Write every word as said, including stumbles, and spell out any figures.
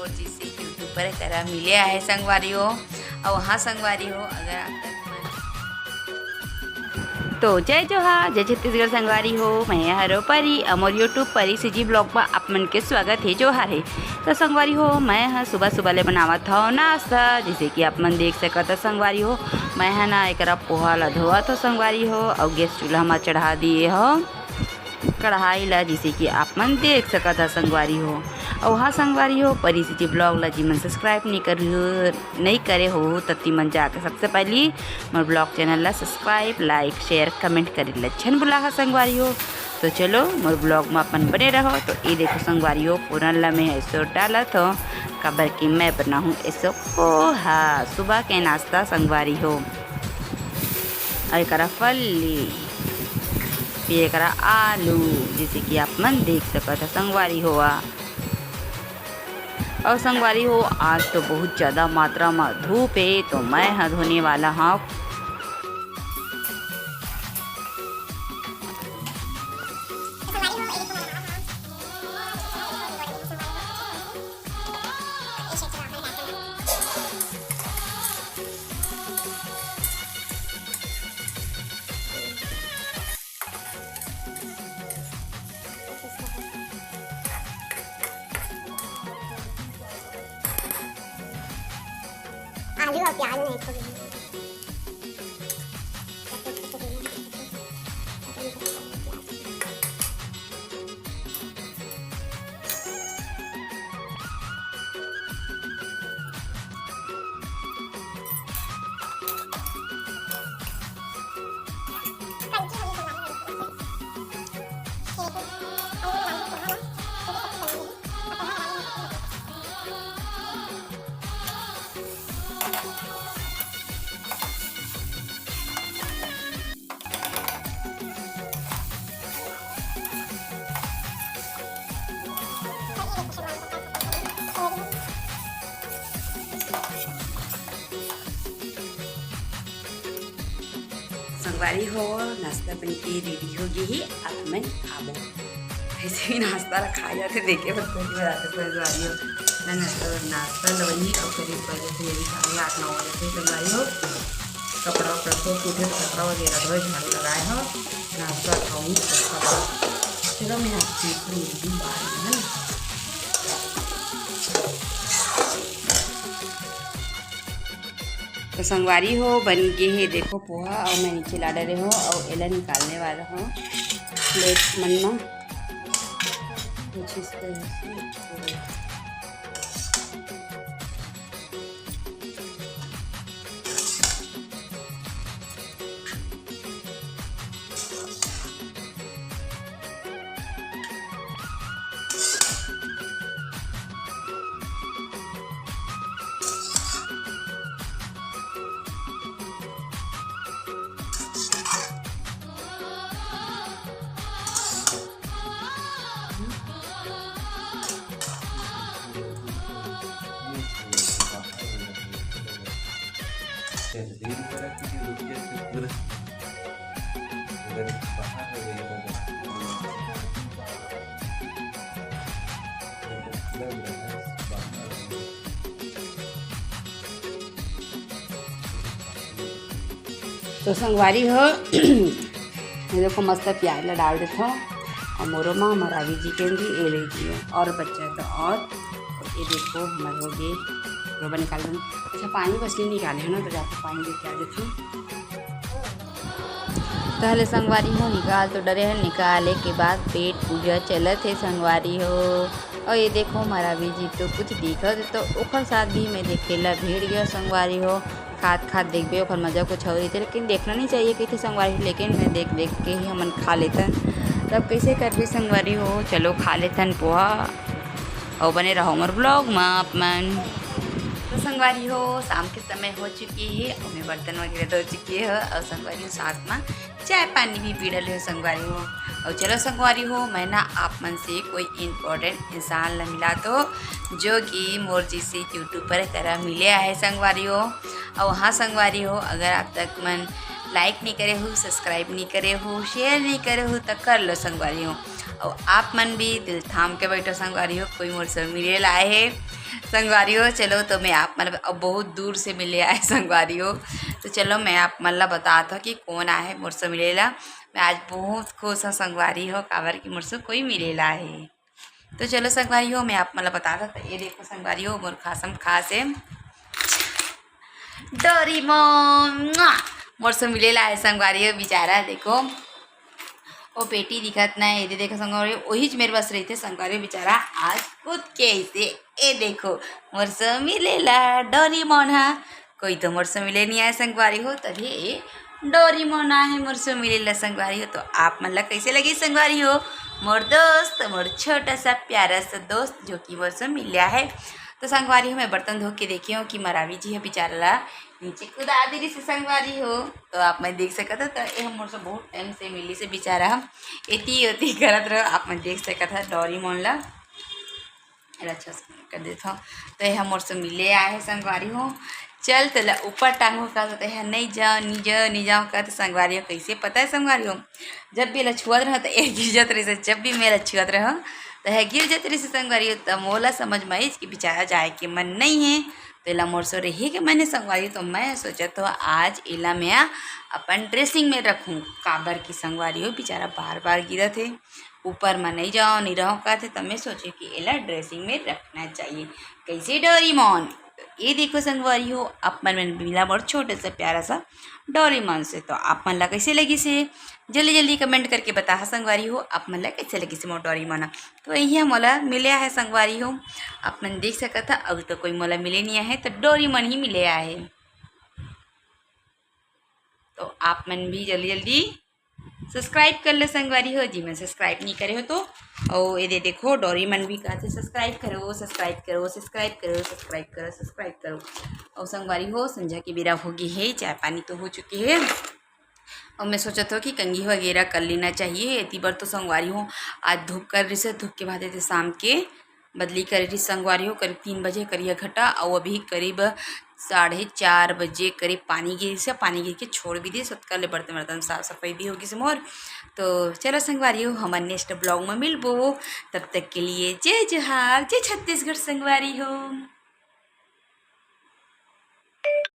मोर जिसे YouTube पर करा मिले आहे संगवारी हो। अउ हाँ संगवारी हो, अगर आप तक मन तो जय जोहार, जय छत्तीसगढ़ संगवारी हो। मैं हरो परी, अउ मोर YouTube परी सीजी vlog में आप मन के स्वागत हे, जोहार हे। तो संगवारी हो, मैं ह सुबह सुबह ले बनावत हव नाश्ता, जैसे कि आप मन देख सकत ह संगवारी हो, मैं ह ना एकरा पोहा ला धोवत हव संगवारी हो, अउ गैस चूल्हा म चढ़ा दिए हव कढ़ाई ला, जैसे कि आप मन देख सकत ह संगवारी हो। अउ हाँ संगवारी हो, परी सीजी vlog ला जी मन subscribe नहीं कर, नहीं करे हो, त ती मन जाके सबसे पहली मोर vlog channel ला subscribe, like, share, comment करे ला झन भुला हा संगवारी हो। तो चलो मोर vlog में अपन बने रहो। तो ये देखो संगवारी हो, फोरन ला मैं ऐसो डालत हो, काबर कि मैं बनाहूँ ऐसो पोहा, सुबह के नाश्ता संगवारी हो। अउ एकरा फल्ली, फिर एकरा आलू, जैसे कि आप मन देख सकत ह संगवारी हो। अउ संगवारी हो, आज तो बहुत ज्यादा मात्रा म धूप हे, तो मैं ह धोने वाला हव। आलू और प्याज नहीं, थोड़ी संगवारी हो, नाश्ता बन के ready हो गे हे, अब मैं खाबो। ऐसे भी नाश्ता ला खाए जाथे, देखे बर पहली बार आथे संगवारी हो। मैं नाश्ता, नाश्ता लवनी अउ करीब बजे थे, ये भी खाने आठ नौ बजे थे संगवारी हो। कपड़ा वपड़ा धो के उठे, तो कपड़ा वगैरह धोए, झाड़ू लगाए हो, नाश्ता खाऊंगी, उसका बाद चलो मैं आपसे फिर मिलती हूँ बाद में, है ना। तो संगवारी हो, बन गे हे देखो पोहा, अउ मैं नीचे ला डरे हो, अउ एला निकालने वाला हूँ प्लेट मन में। कुछ इस तरह से। तो संगवारी हो, ये देखो मस्त प्याज ला डाल देथो। अउ मोरो माँ हमार अभी जी के भी ए ले जियो और बच्चा तो और ये देखो हमार हो गे रोबा निकाल दो। अच्छा पानी बस नहीं निकाले है ना, तो जाके पानी लेके आ देथो। तो हेलो संगवारी हो, निकाल तो डरे है, निकाले के बाद पेट पूजा चलत है संगवारी हो। और ये देखो हमारा अभी जी तो कुछ दिखत तो ओकर साथ भी मैं देखे ला भिड़ गया संगवारी हो। खात खात देखबे ओकर मजा कुछ और रहिथे, लेकिन देखना नहीं चाहिए कहिथे संगवारी, लेकिन मैं देख देख के ही हमन खा लेथन। तब कैसे करबे संगवारी हो, चलो खा लेथन पोहा और बने रहो हमर vlog में आप मन। तो संगवारी हो, शाम के समय हो चुकी है और मैं बर्तन वगैरह धो चुकी हूँ और संगवारी हो साथ में चाय पानी भी पी डले हो संगवारी हो। और चलो संगवारी हो, मैं ना आप मन से कोई important इंसान ला मिला तो, जो कि मोर जैसे YouTube पर करा मिले आहे संगवारी हो। और हाँ संगवारी हो, अगर आप तक मन like नहीं करे हो, subscribe नहीं करे हो, share नहीं करे हो, तो कर लो संगवारी हो। और आप मन भी दिल थाम के बैठो संगवारी हो, कोई मोर से मिले ला आए हे। संगवारी हो, चलो तो मैं आप मन ला, अब बहुत दूर से मिले आए संगवारी हो, तो चलो मैं आप मन ला बतात हव कि कोन आए हे मोर से मिले ला। मैं आज बहुत खुश हव संगवारी हो, काबर कि मोर से कोई मिले ला आए हे। तो चलो संगवारी हो, मैं आप मन ला बतात हव। तो ये देखो संगवारी हो, मोर खासम खास हे डोरीमोन, मुआ! मोर से मिले ला आए संगवारी हो, बेचारा देखो, वो पेटी दिखत ना हे, ये देखो संगवारी हो, वही च मेरे बस रहिथे संगवारी हो, बेचारा आज खुद के ऐसे, ये देखो, मोर से मिले ला डोरीमोन हा। कोई तो मोर से मिले नहीं आए संगवारी हो, तभी ये डोरीमोन आए हे मोर से मिले ला संगवारी हो। तो आप मन ला कैसे लगी संगवारी हो, मोर दोस्त, मोर छोटा सा प्यारा सा दोस्त जो कि मोर से मिले आए हे। तो संगवारी हो, मैं बर्तन धो के देखे हव कि मरावी जी ह बेचारा ला नीचे कुदा दे रहिस हे संगवारी हो। तो आप मन देख सकत हव, तो ये ह मोर से बहुत टाइम से मिलिस हे बेचारा, एती ओती करत रहो, आप मन देख सकत हव डोरीमोन ला। एला अच्छा से कर देथव। तो ये ह मोर से मिले आए हे संगवारी हो। चल तेला ऊपर टांगहूं का, तो ये ह नहीं जाव, नहीं जाव, नहीं जाव का, तो संगवारी हो कैसे पता हे संगवारी हो, जब भी एला छुअत रहो तो ये गिर जात रहिस हे, जब भी मैं एला छुअत रहो तो ये गिर जात रहिस हे संगवारी हो। तो मोला समझ में आइस कि बेचारा जाए के मन नहीं हे, तो एला मोर से रहे के मन हे संगवारी हो। तो मैं सोचत हव आज एला मैं अपन ड्रेसिंग में रखूं, काबर कि संगवारी हो बेचारा बार बार गिरत हे, ऊपर म नहीं जाव, नहीं रहो कहत हे, तब मैं सोचे कि एला ड्रेसिंग में रखना चाहिए। कैसे डोरीमोन? तो ये देखो संगवारी हो, आप मन मिला मोर छोटे से प्यारा सा डोरीमोन से। तो आप मन ला कैसे लगिस हे, जल्दी जल्दी कमेंट करके बताहा संगवारी हो, आप मन ला कैसे लगिस हे मोर डोरीमोन। तो यही मोला मिले आए हे संगवारी हो, आप मन देख सकत हव, अभी तो कोई मोला मिले नहीं आए हे, तो डोरीमोन ही मिले आए हे। तो आप मन भी जल्दी जल्दी सब्सक्राइब कर लो संगवारी हो, जी मन सब्सक्राइब नहीं करे हो तो। और ये दे देखो, डोरीमोन भी कहत हे सब्सक्राइब करो, सब्सक्राइब करो, सब्सक्राइब करो, सब्सक्राइब करो, सब्सक्राइब करो। और संगवारी हो, संझा के बेरा हो गे हे, चाय पानी तो हो चुके हे। और मैं सोचत हव कि कंघी वगैरह कर लेना चाहिए। एती बर तो संगवारी हो, आज धूप कर रहिस हे, धूप के बाद एती शाम के बदली करे रहिस संगवारी हो, करीब तीन बजे करिया घटा, अउ अभी करीब साढ़े चार बजे करीब पानी गिरिस हे, पानी गिर के छोड़ भी दिस, ओतका ले बर्तन वर्तन साफ सफाई भी हो गिस हे मोर। तो चलो संगवारी हो, हमन नेक्स्ट ब्लॉग में मिलबो, तब तक के लिए जय जोहार, जय छत्तीसगढ़ संगवारी हो।